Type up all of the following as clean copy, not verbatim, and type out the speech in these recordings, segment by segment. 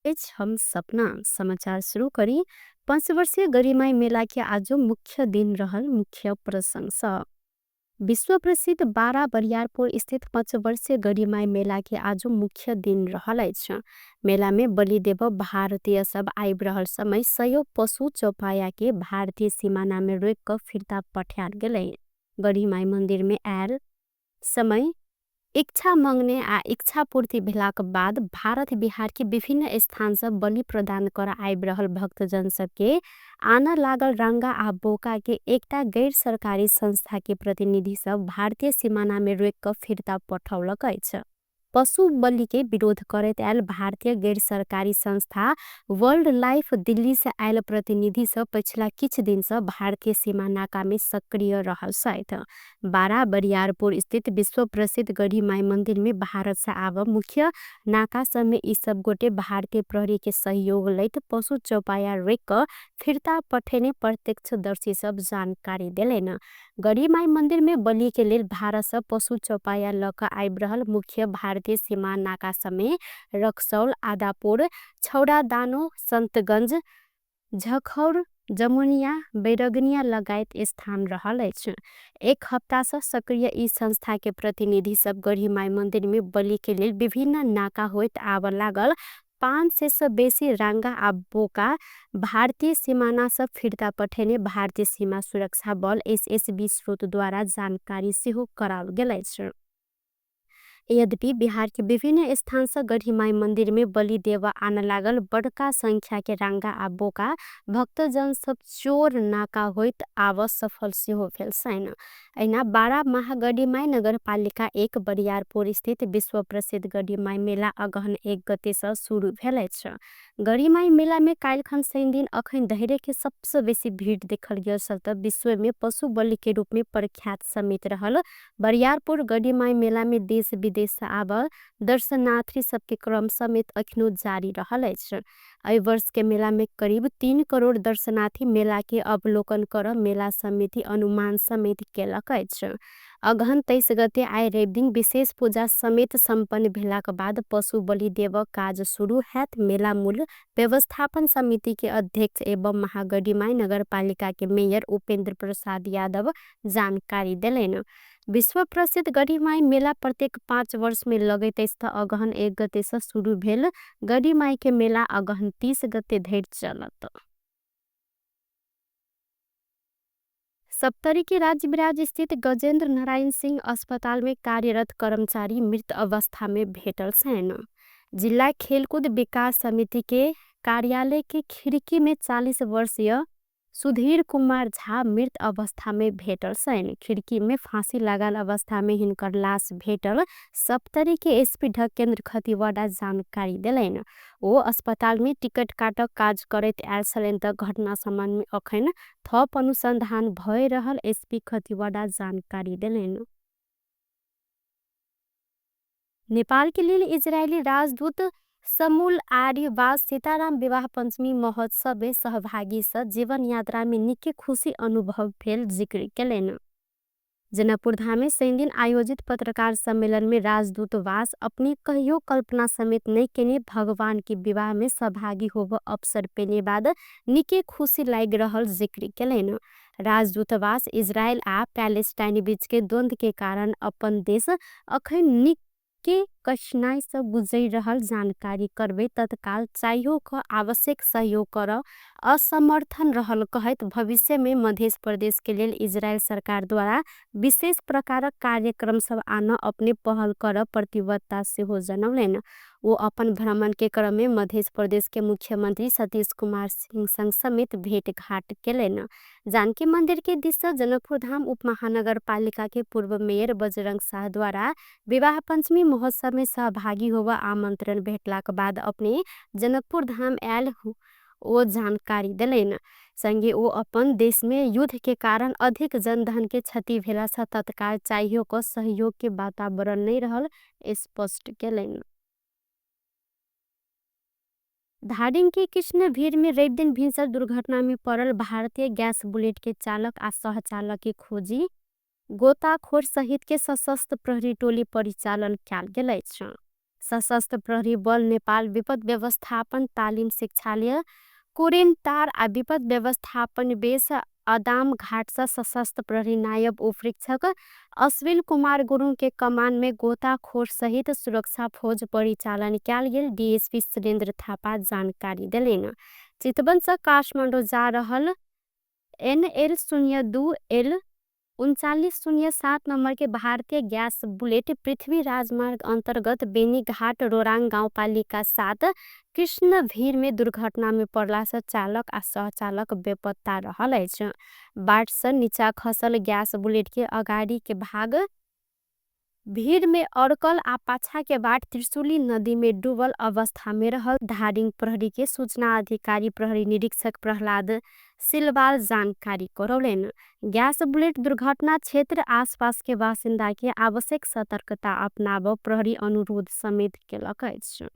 अछि। हम सपना समाचार शुरू करी। पंचवर्षीय गरिमाई मेला के आज मुख्य दिन रहल मुख्य प्रसंग। विश्व प्रसिद्ध 12 बरियारपुर स्थित पंचवर्षीय गरिमाई मेला के आज मुख्य दिन रहल अछि। मेला में बलिदेव भारतीय सब आइब रहल समय सयो पशु चौपाया के भारतीय सीमाना में रोक के फिरता पठायल गेलै। गरिमाई मंदिर में आयल समय इच्छा मंगने आ इच्छा पूर्ति भेलाक बाद भारत बिहार के विभिन्न स्थान सब बलि प्रदान कर आइब रहल भक्तजन सबके आना लागल रंगा आ बोका के एकटा गैर सरकारी संस्था के प्रतिनिधि सब भारतीय सीमाना में रोक के फिरता पठौलक अछि। पशु बलि के विरोध करैत आयल भारतीय गैर सरकारी संस्था वर्ल्ड लाइफ दिल्ली से आयल प्रतिनिधि सब पछिला किछ दिन से भारतीय सीमा नाका में सक्रिय रहल सहित। 12 बरियारपुर स्थित विश्व प्रसिद्ध गढ़ीमाई मंदिर में भारत से आव मुख्य नाका सब में इ सब गोटे भारतीय प्रहरी के सहयोग लैत पशु चौपाया रोक के फिरता पठेने प्रत्यक्षदर्शी सब जानकारी देलेन। गढ़ीमाई मंदिर में बलि के लेल भारत से पशु चौपाया ल के आइब रहल मुख्य भारतीय सीमा नाका सब में रक्सौल, आदापुर, छौड़ादानो, संतगंज, झखौर, जमुनिया, बैरगनिया लगायत स्थान रहल अछि। एक हप्ता से सक्रिय इ संस्था के प्रतिनिधि सब गढ़ीमाई मंदिर में बलि के लेल विभिन्न नाका होइत आव लागल 500 से बेसी रंगा आ बोका भारतीय सीमाना से फिरता पठेने भारतीय सीमा सुरक्षा बल एसएसबी स्रोत द्वारा जानकारी सेहो कराओल गेल अछि। यद्यपि बिहार के विभिन्न स्थान से गढ़ीमाई मंदिर में बलि देवा आने लागल बड़का संख्या के रंगा आ बोका भक्तजन सब चोर नाका होइत आव सफल सेहो भेल छैन। एना 12 महागढ़ीमाई नगरपालिका 1 बरियारपुर स्थित विश्व प्रसिद्ध गढ़ीमाई मेला अगहन 1 गते से शुरू भेल अछि। गढ़ीमाई मेला में काल्हिखन शनि दिन अखन धैर्य के सबसे बेसी भीड़ देखल गेल छल त विश्व में पशु बलि के रूप में प्रख्यात समेत रहल बरियारपुर गढ़ीमाई मेला में देश विदेश से आव दर्शनार्थी सबके क्रम समेत अखनो जारी रहल अछि। एहि वर्ष के मेला में करीब 3 करोड़ दर्शनार्थी मेला के अवलोकन कर मेला समिति अनुमान समेत केलक अछि। अगहन 23 गते आइ रवि दिन विशेष पूजा समेत सम्पन्न भेलाक बाद पशु बलि देव काज शुरू हैत। मेला मूल व्यवस्थापन समिति के अध्यक्ष एवं महागढ़ीमाई नगरपालिका के मेयर उपेंद्र प्रसाद यादव जानकारी देलनि। विश्व प्रसिद्ध गढ़ीमाई मेला प्रत्येक 5 वर्ष में लगैत अछि त अगहन 1 गते से शुरू भेल गढ़ीमाई के मेला अगहन 30 गते धरि चलत। सप्तरी के राजविराज स्थित गजेंद्र नारायण सिंह अस्पताल में कार्यरत कर्मचारी मृत अवस्था में भेटल छनि। जिला खेलकूद विकास समिति के कार्यालय के खिड़की में 40 वर्षीय सुधीर कुमार झा मृत अवस्था में भेटल छनि। खिड़की में फांसी लागल अवस्था में हिनकर लाश भेटल सप्तरी के एसपी ढकेंद्र खतिवड़ा जानकारी देलनि। ओ अस्पताल में टिकट काटक काज करैत आयल छलनि त घटना संबंध में अखन थप अनुसंधान भए रहल एसपी खतिवड़ा जानकारी देलनि। नेपाल के लेल इजरायली राजदूत समूल आर्यवास सीताराम विवाह पंचमी महोत्सव में सहभागी स जीवन यात्रा में निके खुशी अनुभव भेल जिक्र केलनि। जनकपुरधाम में शनि दिन आयोजित पत्रकार सम्मेलन में राजदूतवास अपने कहियो कल्पना समेत नहीं केने भगवान के विवाह में सहभागी होब अवसर पेने बाद निके खुशी लाग रहल जिक्र केलनि। राजदूतवास इजरायल आ पैलेस्टाइन बीच के द्वंद्व के कारण अपन देश अखन निके कठिनाई से गुजर रहल जानकारी करबे तत्काल चाहियो क आवश्यक सहयोग कर असमर्थन रहल कहैत भविष्य में मध्य प्रदेश के लेल इजरायल सरकार द्वारा विशेष प्रकारक कार्यक्रम सब आना अपने पहल कर प्रतिबद्धता सेहो जनौलनि। वो अपन भ्रमण के क्रम में मध्य प्रदेश के मुख्यमंत्री सतीश कुमार सिंह संग समेत भेंटघाट केलनि। जानकी मंदिर के दिस से जनकपुरधाम उपमहानगरपालिका के पूर्व मेयर बजरंग शाह द्वारा विवाह पंचमी महोत्सव में सहभागी होवा आमंत्रण भेटलाक बाद अपने जनकपुरधाम आयल ओ जानकारी देलनि। संगे ओ अपन देश में युद्ध के कारण अधिक जनधन के क्षति भेला से तत्काल चाहियो क सहयोग के वातावरण नहीं रहल स्पष्ट केलनि। धादिङ के कृष्ण भीड़ में रवि दिन भिनसर दुर्घटना में पड़ल भारतीय गैस बुलेट के चालक आ सहचालक के खोजी गोताखोर सहित के सशस्त्र प्रहरी टोली परिचालन कयल गेल अछि। सशस्त्र प्रहरी बल नेपाल विपद व्यवस्थापन तालिम शिक्षालय कोरेनटार आ विपद व्यवस्थापन बेस अदाम घाट से सशस्त्र प्रहरी नायब उपरीक्षक अश्विन कुमार गुरुङ के कमान में गोताखोर सहित सुरक्षा फौज परिचालन कयल गेल डीएसपी सुरेंद्र थापा जानकारी देलनि। चितवन से काठमांडू जा रहल एनएल 02 एल 3907 नंबर के भारतीय गैस बुलेट पृथ्वी राजमार्ग अंतर्गत बेनीघाट रोरांग गाउँपालिका 7 कृष्ण भीड़ में दुर्घटना में पड़ला से चालक आ सहचालक बेपत्ता रहल अछि। बाट से नीचा खसल गैस बुलेट के अगाड़ी के भाग भीड़ में अड़कल आ पाछा के बाट त्रिशूली नदी में डूबल अवस्था में रहल धादिङ प्रहरी के सूचना अधिकारी प्रहरी निरीक्षक प्रहलाद सिलवाल जानकारी करौलेन। गैस बुलेट दुर्घटना क्षेत्र आसपास के बासिन्दा के आवश्यक सतर्कता अपनाब प्रहरी अनुरोध समेत केलक अछि।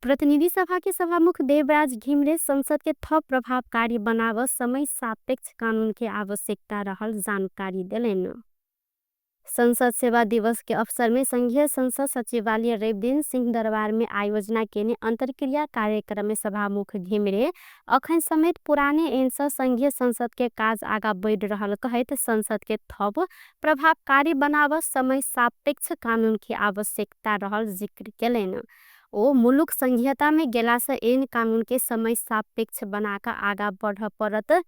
प्रतिनिधि सभा के सभामुख देवराज घिमिरे संसद के थप प्रभावकारी बनाव समय सापेक्ष कानून के आवश्यकता रहल जानकारी देलनि। संसद सेवा दिवस के अवसर में संघीय संसद सचिवालय रविदिन सिंहदरबार में आयोजना केने अंतरक्रिया कार्यक्रम में सभामुख घिमिरे अखन समेत पुराने ऐन से संघीय संसद के काज आगा बढ़ रहल कहैत संसद के थप प्रभावकारी बनाव समय सापेक्ष कानून के आवश्यकता रहल जिक्र केलनि। ओ मुलुक संघीयता में गेला से ऐन कानून के समय सापेक्ष बनाकर आगा बढ़ पड़त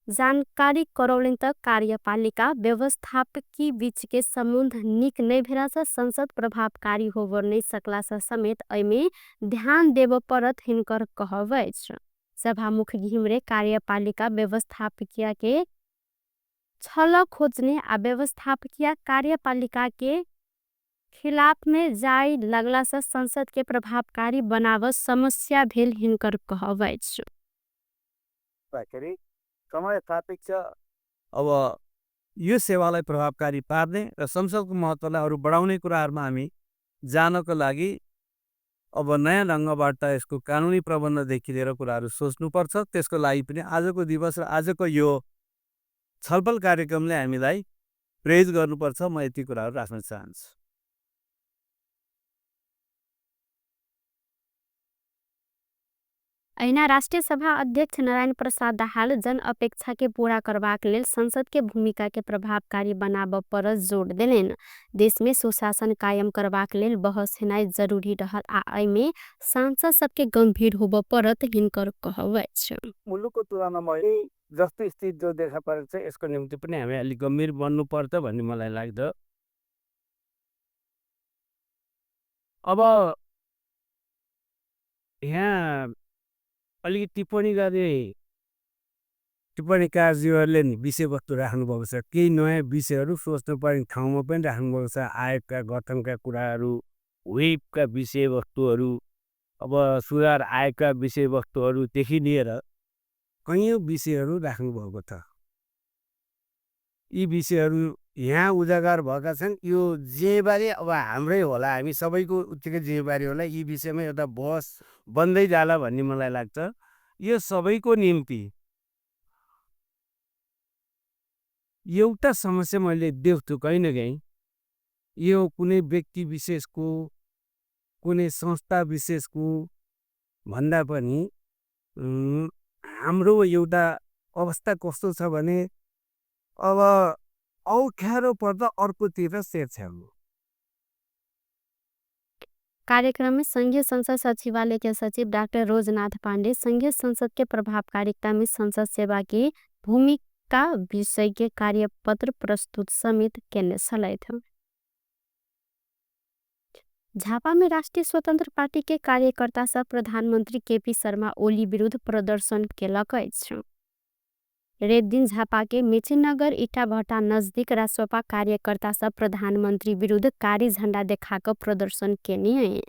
जानकारी करौलनि त कार्यपालिका व्यवस्थापकी बीच के संबंध निक नहीं भेला से संसद प्रभावकारी होबर नहीं सकला से समेत एमे ध्यान देव पड़त हिनकर कहब अछि। सभामुख घिमिरे कार्यपालिका व्यवस्थापकीय के छल खोजने आ व्यवस्थापकीय कार्यपालिका के खिलाफ में जाय लगला से संसद के प्रभावकारी बनाव समस्या भेल हिनकर कहब अछि। समय सापेक्ष अब यो सेवालाई प्रभावकारी पार्ने र संसदको महत्त्वलाई अरू बढाउने कुराहरूमा हामी जानको लागि अब नयाँ ढङ्गबाट यसको कानुनी प्रबन्धदेखि लिएर कुराहरू सोच्नुपर्छ। त्यसको लागि पनि आजको दिवस र आजको यो छलफल कार्यक्रमले हामीलाई प्रेरित गर्नुपर्छ। म यति कुराहरू राख्न चाहन्छु। अहिना राष्ट्रिय सभा अध्यक्ष नारायण प्रसाद दाहाल जनअपेक्षा के पूरा करबाक लेल संसद के भूमिका के प्रभावकारी बनाब पर जोड़ देलनि। देश में सुशासन कायम करबाक लेल बहस हेनाइ जरूरी रहल आ एमे सांसद सबके गंभीर होब परत हिनकर कहब अछि। मुलुकको तुलनामा जस्तो स्थिति जो देखा परेको छ यसको निम्ति पनि हामी अलिक गम्भीर बन्नुपर्छ भन्ने मलाई लाग्छ। अब यहाँ अलिकति टिप्पणी गर्ने टिप्पणीकारजीहरूले नि विषयवस्तु राख्नुभएको छ, केही नयाँ विषयहरू सोच्नुपर्ने ठाउँमा पनि राख्नुभएको छ। आयोगका गठनका कुराहरू, वेबका विषयवस्तुहरू, अब सुधार आयोगका विषयवस्तुहरूदेखि लिएर कैयौँ विषयहरू राख्नुभएको छ। यी विषयहरू यहाँ उजागर भएका छन्। यो जिम्मेवारी अब हाम्रै होला, हामी सबैको उत्तिकै जिम्मेवारी होला। यी विषयमा एउटा बहस बन्दै जाला भन्ने मलाई लाग्छ। यो सबैको निम्ति एउटा समस्या मैले देख्छु कहीँ न कहीँ, यो कुनै व्यक्ति विशेषको कुनै संस्था विशेषको भन्दा पनि हाम्रो एउटा अवस्था कस्तो छ भने अब अप्ठ्यारो पर्दा अर्कोतिर सेर्छ्याउनु। कार्यक्रम में संघीय संसद सचिवालय के सचिव डाक्टर रोजनाथ पांडे संघीय संसद के प्रभावकारिता में संसद सेवा के भूमिका विषय के कार्यपत्र प्रस्तुत समेत केने छलथि। झापा में राष्ट्रिय स्वतंत्र पार्टी के कार्यकर्ता सब प्रधानमंत्री केपी शर्मा ओली विरुद्ध प्रदर्शन केलक अछि। रविदिन झापा के मेचीनगर ईटाभट्टा नजदीक रासोपा कार्यकर्ता सब प्रधानमंत्री विरुद्ध कारी झंडा देखा कर प्रदर्शन केने।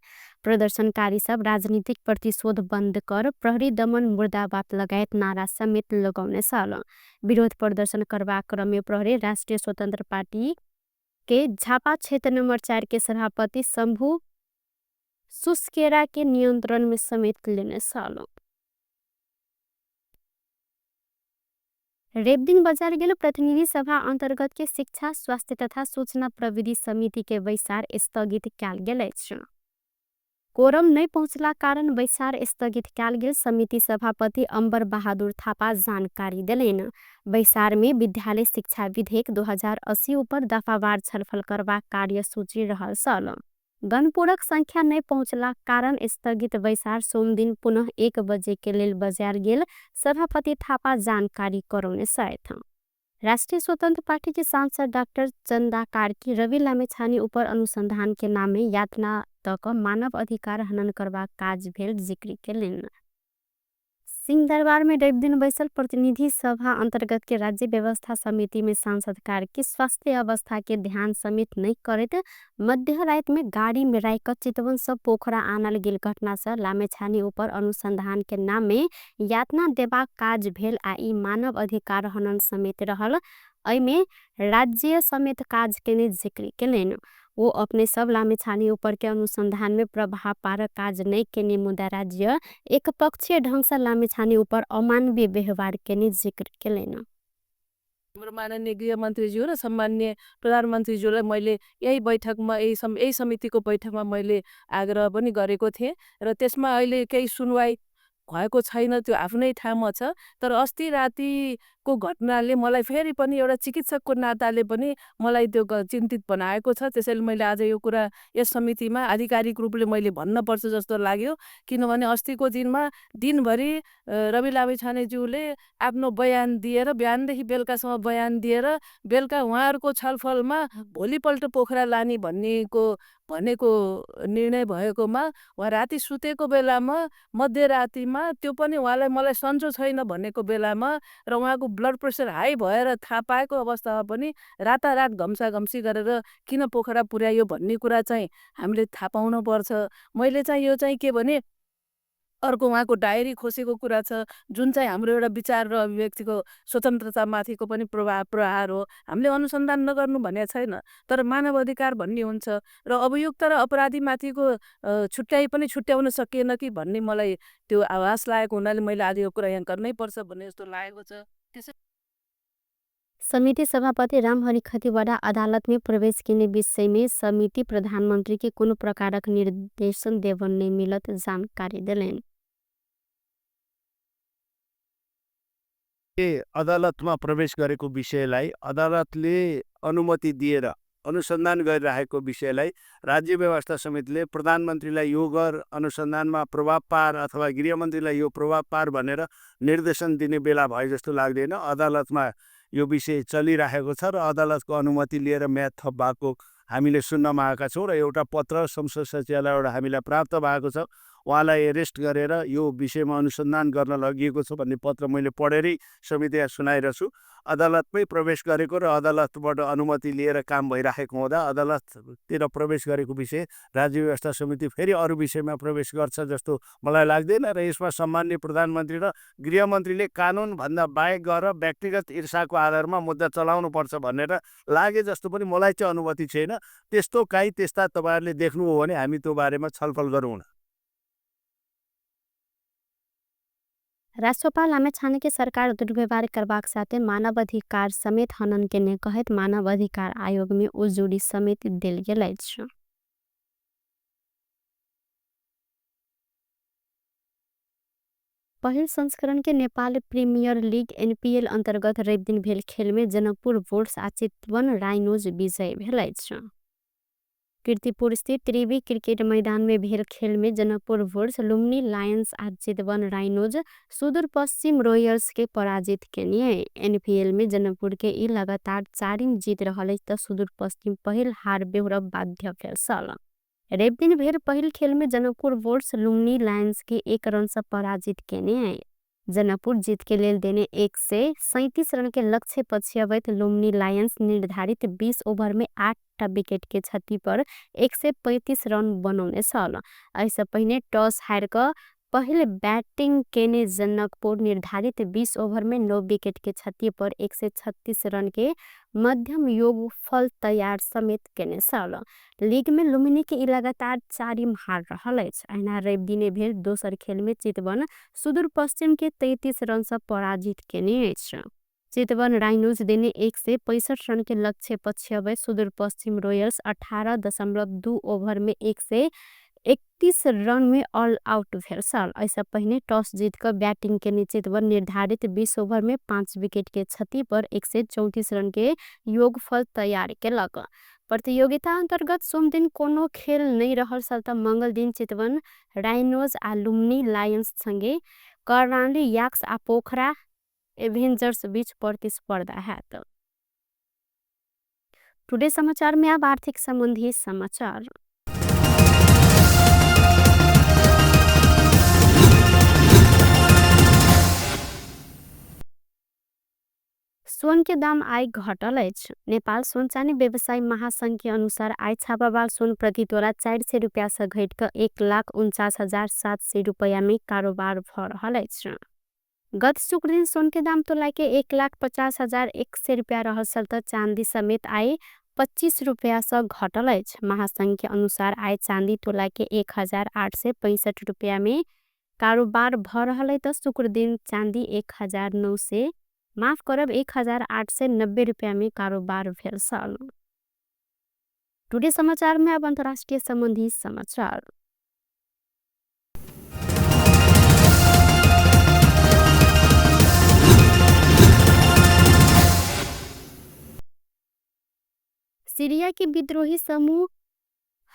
प्रदर्शनकारी सब राजनीतिक प्रतिशोध बंद कर प्रहरी दमन मुर्दाबाद लगायत नारा समेत लगौने छल। विरोध प्रदर्शन करबाक क्रम में प्रहरी राष्ट्रिय स्वतंत्र पार्टी के झापा क्षेत्र नंबर 4 के सभापति शंभू सुस्केरा के नियंत्रण में समेत लेने छल। रैबदिन बजार गेल प्रतिनिधि सभा अंतर्गत के शिक्षा, स्वास्थ्य तथा सूचना प्रविधि समिति के बैसार स्थगित कयल गेल अछि। कोरम नहि पहुँचला कारण बैसार स्थगित कयल गेल समिति सभापति अम्बर बहादुर थापा जानकारी देलनि। बैसार में विद्यालय शिक्षा विधेयक 2080 ऊपर दफावार छलफल करबाक कार्यसूची रहल छल। गणपूरक संख्या नहि पहुँचला कारण स्थगित बैसार सोमदिन पुनः 1 बजे के लेल बजायल गेल सभापति थापा जानकारी करौने छथि। राष्ट्रीय स्वतंत्र पार्टी के सांसद डाक्टर चंदा कार्की रवि लामिछाने ऊपर अनुसंधान के नाम में यातना तक मानव अधिकार हनन करबाक काज भेल जिक्र केलनि। सिंहदरबार में रविदिन बैसल प्रतिनिधि सभा अंतर्गत के राज्य व्यवस्था समिति में सांसद कार्की स्वास्थ्य अवस्था के ध्यान समेत नहीं करैत मध्य रात में गाड़ी में राख चितवन से पोखरा आनल गेल घटना से लामिछाने ऊपर अनुसंधान के नाम में यातना देबाक काज भेल आ ई मानव अधिकार हनन समेत रहल एहिमे राज्य समेत काज केने जिक्र केलनि। वो अपने सब लामिछाने ऊपर के अनुसंधान में प्रभाव पार काज नहीं केने मुदा राज्य एक पक्षीय ढंग से लामिछाने ऊपर अमानवीय व्यवहार केने जिक्र केलनि। हाम्रो माननीय गृहमन्त्रीज्यू र सम्माननीय प्रधानमन्त्रीज्यूलाई मैले यही बैठकमा यही समितिको बैठकमा मैले आग्रह पनि गरेको थिएँ र त्यसमा अहिले केही सुनवाई भएको छैन, त्यो आफ्नै ठाउँमा छ। तर अस्ति रातिको घटनाले मलाई फेरि पनि एउटा चिकित्सकको नाताले पनि मलाई त्यो चिन्तित बनाएको छ। त्यसैले मैले आज यो कुरा यस समितिमा आधिकारिक रूपले मैले भन्नुपर्छ जस्तो लाग्यो। किनभने अस्तिको दिनमा दिनभरि रवि लामिछानेज्यूले आफ्नो बयान दिएर बिहानदेखि बेलुकासम्म बयान दिएर बेलुका उहाँहरूको छलफलमा भोलिपल्ट पोखरा लाने भनेको निर्णय भएकोमा उहाँ राति सुतेको बेलामा मध्यरातिमा त्यो पनि उहाँलाई मलाई सन्चो छैन भनेको बेलामा र उहाँको ब्लड प्रेसर हाई भएर थाहा पाएको अवस्थामा पनि रातारात घम्साघम्सी गरेर किन पोखरा पुर्यायो भन्ने कुरा चाहिँ हामीले थाहा पाउनुपर्छ। मैले चाहिँ यो चाहिँ के भने अर्को उहाँको डायरी खोसेको कुरा छ, जुन चाहिँ हाम्रो एउटा विचार र अभिव्यक्तिको स्वतन्त्रतामाथिको पनि प्रहार हो। हामीले अनुसन्धान नगर्नु भनेको छैन, तर मानव अधिकार भन्ने हुन्छ र अभियुक्त र अपराधीमाथिको छुट्याइ पनि छुट्याउन सकिएन कि भन्ने मलाई त्यो आभास लागेको हुनाले मैले आज यो कुरा यहाँ गर्नै पर्छ भन्ने जस्तो लागेको छ। त्यसै समिति सभापति रामहरि खतिवड़ा अदालत में प्रवेश केने विषय में समिति प्रधानमंत्री के कोनो प्रकारक निर्देशन देवन नहीं मिलत जानकारी देलनि। अदालतमा प्रवेश गरेको विषयलाई अदालतले अनुमति दिएर अनुसन्धान गरिरहेको विषयलाई राज्य व्यवस्था समितिले प्रधानमन्त्रीलाई यो गर, अनुसन्धानमा प्रभाव पार अथवा गृहमन्त्रीलाई यो प्रभाव पार भनेर निर्देशन दिने बेला भयो जस्तो लाग्दैन। अदालतमा यो विषय चलिरहेको छ र अदालतको अनुमति लिएर म्याद थप भएको हामीले सुन्नमा आएका छौँ र एउटा पत्र संसद सचिवालयबाट हामीलाई प्राप्त भएको छ। उहाँलाई एरेस्ट गरेर यो विषयमा अनुसन्धान गर्न लगिएको छ भन्ने पत्र मैले पढेरै समितिलाई सुनाइरहेको छु। अदालतमै प्रवेश गरेको र अदालतबाट अनुमति लिएर काम भइराखेको हुँदा अदालततिर प्रवेश गरेको विषय राज्य व्यवस्था समिति फेरि अरू विषयमा प्रवेश गर्छ जस्तो मलाई लाग्दैन र यसमा सम्माननीय प्रधानमन्त्री र गृहमन्त्रीले कानुनभन्दा बाहेक गएर व्यक्तिगत ईर्ष्याको आधारमा मुद्दा चलाउनुपर्छ भनेर लागे जस्तो पनि मलाई चाहिँ अनुमति छैन। त्यस्तो काहीँ त्यस्ता तपाईँहरूले देख्नुभयो भने हामी त्यो बारेमा छलफल गरौँ। रासोपा लामिछाने के सरकार दुर्व्यवहार करबाक साथे मानव अधिकार समेत हनन केने कहैत मानव अधिकार आयोग में उजुरी समेत देल गेल अछि। पहिल संस्करण के नेपाल प्रीमियर लीग एनपीएल अंतर्गत रविदिन भेल खेल में जनकपुर बोल्ट्स आ चितवन राइनोज विजय भेल अछि। कीर्तिपुर स्थित त्रिवी क्रिकेट मैदान में भेल खेल में जनकपुर बोल्ट्स लुम्बिनी लायंस आ चितवन राइनोज सुदूर पश्चिम रॉयल्स के पराजित केने। एनपीएल में जनकपुर के ई लगातार चारिम जीत रहल अछि त सुदूर पश्चिम पहिल हार बेहोरब बाध्य भेल छल। रविदिन भेल पहिल खेल में जनकपुर बोल्ट्स लुम्बिनी लायंस के 1 रन से पराजित केने। जनकपुर जीत के लेल देने 137 रन के लक्ष्य पछियाबैत लुम्बिनी लायंस निर्धारित 20 ओभर में 8 विकेट के क्षति पर 135 रन बनौने छल। एहिसँ पहिने टॉस हारि कऽ पहिल बैटिंग केने जनकपुर निर्धारित 20 ओभर में 9 विकेट के क्षति पर 136 रन के मध्यम योगफल तैयार समेत केने छल। लीग में लुम्बिनी के ई लगातार चारिम हार रहल अछि। अहिना रविदिने भेल दोसर खेल में चितवन सुदूर पश्चिम के 33 रन से पराजित केने अछि। चितवन राइनोज देने 165 रन के लक्ष्य पछ्याबै सुदूर पश्चिम रोयल्स 18.2 ओभर में 131 रन में ऑल आउट भेल छल। ऐसा पहिने टॉस जीत क बैटिंग केने चितवन निर्धारित 20 ओभर में 5 विकेट के क्षति पर 134 रन के योगफल तैयार केलक। प्रतियोगिता अंतर्गत सोमदिन कोनो खेल नहीं रहल छल त मंगल दिन चितवन राइनोज आ लुम्नी लायंस संगे कर्णाली याक्स आ पोखरा एवेंजर्स बीच प्रतिस्पर्धा हैत। टुडे समाचार में अब आर्थिक संबंधी समाचार। सोन के दाम आइ घटल अछि। नेपाल सोन चानी व्यवसायी महासंघ के अनुसार आइ छापावाल सोन प्रति तोला 400 रुपैया से घटि क 1,49,700 रुपैया में कारोबार भ रहल अछि। गत शुक्र दिन सोन के दाम तोला के 1,50,100 रुपैया रहल छल त चांदी समेत आइ 25 रुपैया से घटल अछि। महासंघ के अनुसार आइ चांदी तोला के 1,865 रुपैया में कारोबार भ रहल अछि त शुक्र दिन चांदी 1,900 माफ करब 1,890 रुपैया में कारोबार भेल छल। टुडे समाचार में अब अंतर्राष्ट्रीय संबंधी समाचार। सीरिया के विद्रोही समूह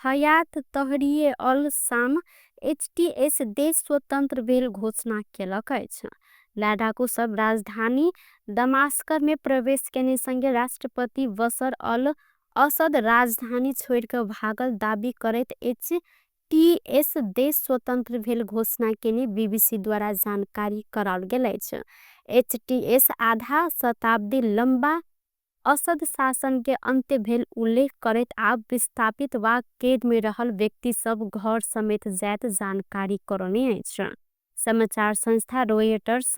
हयात तहरीर अल शाम एचटीएस देश स्वतंत्र भेल घोषणा केलक अछि। लड़ाकू सब राजधानी दमास्कर में प्रवेश केने संगे राष्ट्रपति बशर अल असद राजधानी छोड़ के भागल दावी करैत एचटीएस देश स्वतंत्र भेल घोषणा केने बीबीसी द्वारा जानकारी कराओल गेल अछि। एचटीएस आधा शताब्दी लंबा असद शासन के अंत्य भेल उल्लेख करैत आब विस्थापित वा कैद में रहल व्यक्ति सब घर समेत जायत जानकारी करौने अछि। समाचार संस्था रॉयटर्स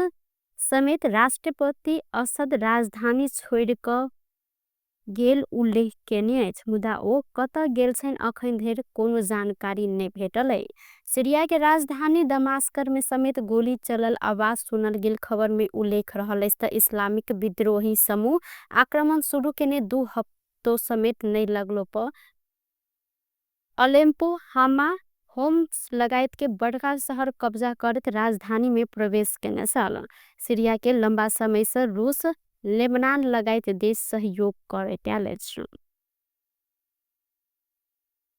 समेत राष्ट्रपति असद राजधानी छोड़ क गेल उल्लेख केने अछि, मुदा ओ कत गेल छनि अखन धरि कोनो जानकारी नहि भेटल अछि। सीरिया के राजधानी दमास्कर में समेत गोली चलल आवाज सुनल गेल खबर में उल्लेख रहल अछि त इस्लामिक विद्रोही समूह आक्रमण शुरू केने 2 हफ्तों समेत नहीं लगलो पर अलेम्पो, हामा, होम्स लगायत के बड़का शहर कब्जा करत राजधानी में प्रवेश केने छल। सीरिया के लंबा समय से रूस, लेबनान लगायत देश सहयोग करैत आयल अछि।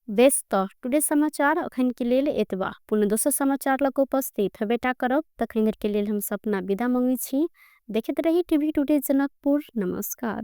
बेस त टुडे समाचार अखन के लेल एतबा। पुनः दोसर समाचार लग उपस्थित हबेटा करब तखन के लेल हम सपना विदा मंगै छी। देखैत रही टीवी टुडे जनकपुर। नमस्कार।